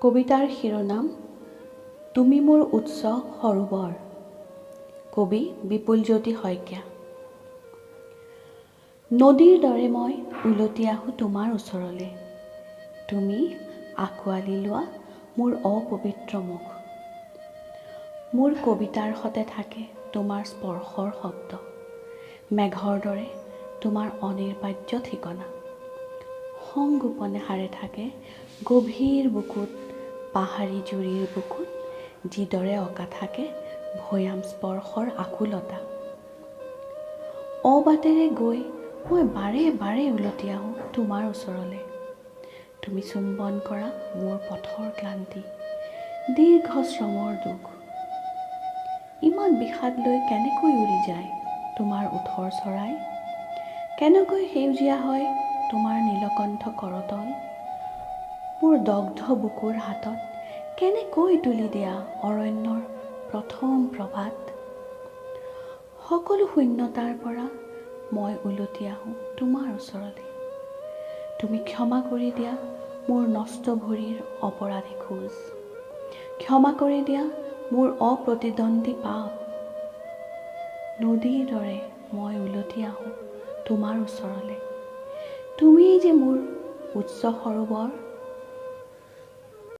কবিতাৰ শিৰোনাম তুমি মোৰ উৎস সৰোবৰ। কবি বিপুলজ্যোতি শইকীয়া। নদীৰ দৰে মই উলটি আহোঁ তোমাৰ ওচৰলৈ। তুমি আঁকোৱালি লোৱা মোৰ অপবিত্ৰ মুখ। মোৰ কবিতাৰ সতে থাকে তোমাৰ স্পৰ্শৰ শব্দ, মেঘৰ দৰে তোমাৰ অনিৰ্বাহ্য ঠিকনা। সংগোপনে সাৰে থাকে গভীৰ বুকুত, পাহাৰী জুৰিৰ বুকুত যিদৰে অঁকা থাকে ভৈয়াম স্পৰ্শৰ আকুলতা। অবাটেৰে গৈ মই বাৰে বাৰে উলটি আহোঁ তোমাৰ ওচৰলৈ। তুমি চুম্বন কৰা মোৰ পথৰ ক্লান্তি, দীৰ্ঘ শ্ৰমৰ দুখ। ইমান বিষাদ লৈ কেনেকৈ উৰি যায় তোমাৰ ওঠৰ চৰাই? কেনেকৈ সেউজীয়া হয় তোমাৰ নীলকণ্ঠ কৰতল? মোৰ দগ্ধ বুকুৰ হাতত কেনেকৈ তুলি দিয়া অৰণ্যৰ প্ৰথম প্ৰভাত? সকলো শূন্যতাৰ পৰা মই উলটি আহোঁ তোমাৰ ওচৰলৈ। তুমি ক্ষমা কৰি দিয়া মোৰ নষ্ট ভৰিৰ অপৰাধী খোজ, ক্ষমা কৰি দিয়া মোৰ অপ্ৰতিদ্বন্দ্বী পাপ। নদীৰ দৰে মই উলটি আহোঁ তোমাৰ ওচৰলৈ। তুমিয়েই যে মোৰ উৎস সৰোবৰ।